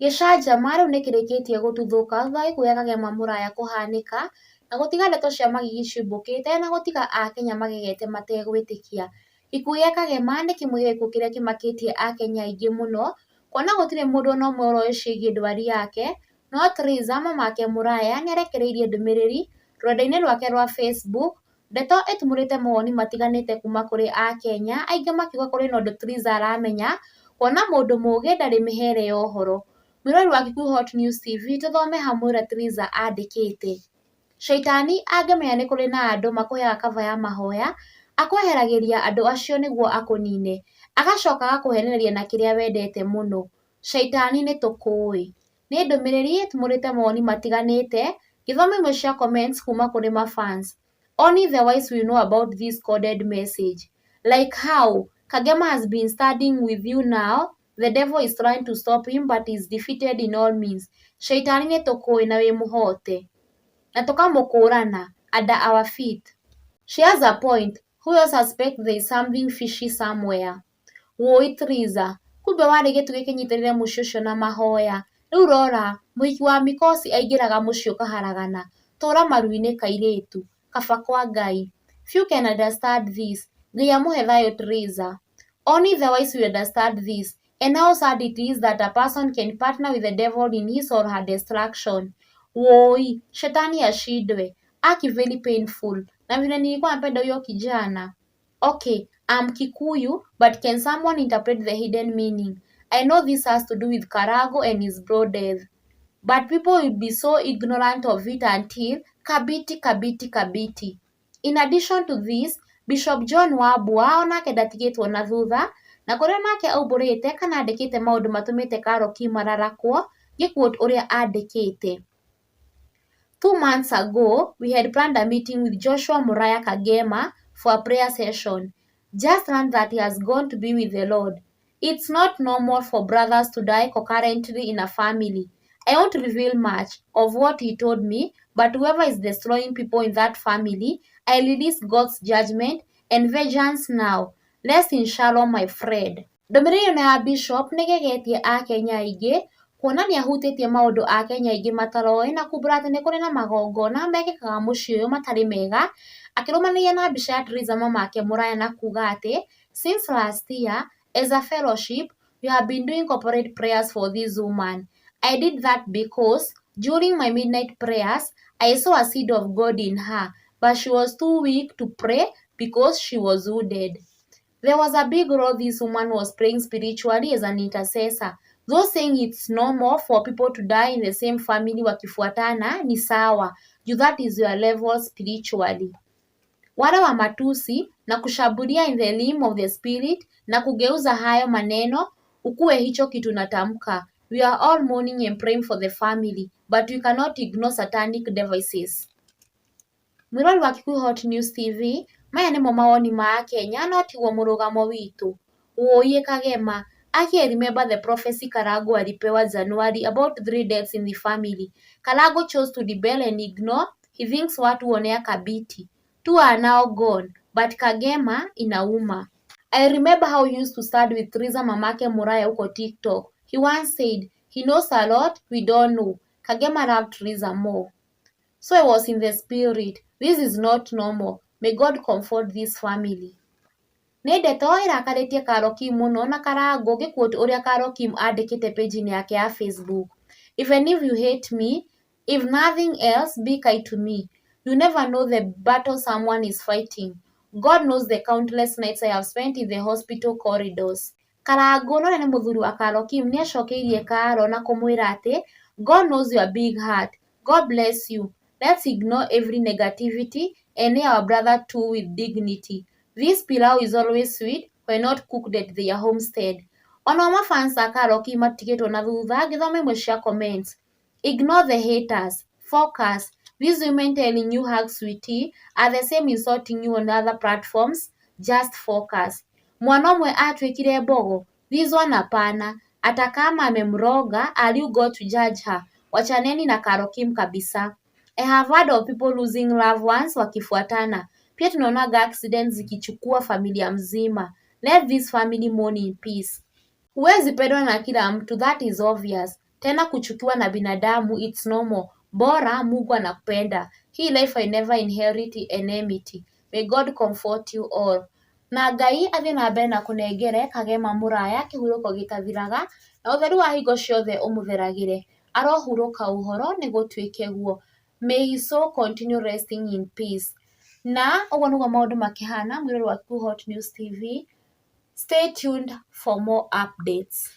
Gĩcanjama rĩu nĩkĩrĩkĩtie gũtuthũka thutha wa gĩkuũ gĩa Kagema Mũraya kũhanĩka, na gũtiga ndeto cia magigi ciumbũkĩte na gũtiga akenya magegete mategwĩtĩkia. Gĩkuũ gĩa Kagema nĩ kĩmwe gĩa ikuũ kĩrĩa kĩmakĩtie akenya aingĩ mũno, kuona gũtirĩ mũndũ ona ũmwe ũroĩ ciĩgiĩ ndwari yake, no Triza mamake Mũraya nĩarekereirie ndũmĩrĩri rũrenda-inĩ rwake rwa Facebook, ndeto ĩtumũrĩte mawoni matiganĩte kuma kũrĩ akenya, aingĩ makiuga kũrĩ na ũndũ Triza aramenya, kuona mũndũ mũgĩ ndarĩ mĩhere ya ũhoro. Mwĩroreri wa Kikuyu Hot News TV tũthome hamwe ũrĩa Triza andĩkĩte. Shaitani angĩmenya nĩ kũrĩ na andũ makũheaga cover ya mahoya, akweheragĩria andũ acio nĩguo akũnine, agacoka agakũhenereria na kĩrĩa wendete mũno. Shaitani nĩ tũkũĩ. Nĩ ndũmĩrĩri ĩtumũrĩte mawoni matiganĩte, ngĩthoma imwe cia comments kuma kũrĩ ma fans. Only the wise will know about this coded message. Like how Kagema has been standing with you now, the devil is trying to stop him but is defeated in all means. Shaitani nĩ tũkũĩ na wĩ mũhote. Na tũkamũkũrana under our feet. She has a point. Who else suspect there is something fishy somewhere? Wũi Triza, kumbe warĩ gĩtugĩ kĩnyitĩrĩire mũciĩ ũcio na mahoya. Rĩu rora, mũhiki wa mikosi aingĩraga mũciĩ ũkaharagana. Tũra maru-inĩ kairĩtu. Kaba kwa Ngai. Few can understand this. Ngai amũhe thayũ Triza. Only the wise will understand this. And how sad it is that a person can partner with the devil in his or her destruction. Woi, shetani ashindwe. Aki very painful. Na vile nilikuwa napenda huyo kijana. Okay, I'm Kikuyu, but can someone interpret the hidden meaning? I know this has to do with Karago and his bro death. But people will be so ignorant of it until kabiti kabiti kabiti. In addition to this, Bishop John Wambua onake ndatigĩtwo na thutha, na kũrĩa nake aumbũrĩte kana andĩkĩte maũndũ matũmĩte Carol Kim ararakwo, ngĩ quote ũrĩa andĩkĩte. 2 months ago, we had planned a meeting with Joshua Muraya Kagema for a prayer session. Just learned that he has gone to be with the Lord. It's not normal for brothers to die concurrently in a family. I won't reveal much of what he told me, but whoever is destroying people in that family, I release God's judgment and vengeance now. Rest in shalom, my friend. Ndũmĩrĩri ĩno ya Bishop nĩgegetie akenya aingĩ kuona nĩ ahutĩtie maũndũ akenya aingĩ mataroĩ na kumbũra atĩ nĩ kũrĩ na magongona mekĩkaga mũciĩ ũyũ matarĩ mega, akĩrũmanĩria na mbica ya Triza mamake Mũraya na kuga atĩ since last year as a fellowship we have been doing corporate prayers for this woman. I did that because during my midnight prayers I saw a seed of God in her, but she was too weak to pray because she was wounded. There was a big role this woman was playing spiritually as an intercessor. Those saying it's normal for people to die in the same family wakifuatana ni sawa. Juu that is your level spiritually. Wale wa matusi na kushambulia in the realm of the spirit na kugeuza hayo maneno ukuwe hicho kitu natamka. We are all mourning and praying for the family, but we cannot ignore satanic devices. Mwĩrori wa Kikuyu Hot News TV, maya nĩmo mawoni ma akenya no tiguo mũrũgamo witũ. Wũiĩ Kagema, Aki I remember the prophecy Karango alipewa January about three deaths in the family. Karango chose to rebel and ignore. He thinks watu huonea Kabiti. Two are now gone, but Kagema inauma. I remember how he used to stand with Triza mamake Muraya huko TikTok. He once said, he knows a lot, we don't know. Kagema loved Triza more. So I was in the spirit. This is not normal. May God comfort this family. Nĩ ndeto ĩrakarĩtie Carol Kim mũno na Karangũ ngĩ quote ũrĩa Carol Kim andĩkĩte page-inĩ yake ya Facebook. Even if you hate me, if nothing else, be kind to me. You never know the battle someone is fighting. God knows the countless nights I have spent in the hospital corridors. Karangũ na ũrĩa nĩ mũthuri wa Carol Kim nĩ acokeirie Carol na kũmwĩra atĩ God knows your big heart. God bless you. Let's ignore every negativity and our brother too with dignity. This pilau is always sweet when not cooked at their homestead. Onao mafans a Carol Kim matigĩtwo na thutha ngĩthoma imwe cia comments. Ignore the haters. Focus. These women telling you hug sweetie are the same insulting you on other platforms. Just focus. Mwana ũmwe atuĩkire mbogo. This one hapana. Hata kama amemroga, are you God to judge her? Wachaneni na Carol Kim kabisa. I have heard of people losing loved ones wakifuatana. Pia tunaonaga accidents zikichukua familia mzima. Let this family mourn in peace. Huwezi pendwa na kila mtu, that is obvious. Tena kuchukiwa na binadamu it's normal. Bora Mungu anakupenda. Hii life I never inherit enmity. May God comfort you all. Na Ngai athiĩ na mbere na kũnengere Kagema Mũraya kĩhurũko gĩtathiraga na ũtheru wa hingo ciothe ũmũtheragĩre. Arohurũka ũhoro nĩ gũtuĩke guo. May his soul continue resting in peace. Na ũguo nĩguo maũndũ makĩhana mwĩrori wa Kikuyu Hot News TV. Stay tuned for more updates.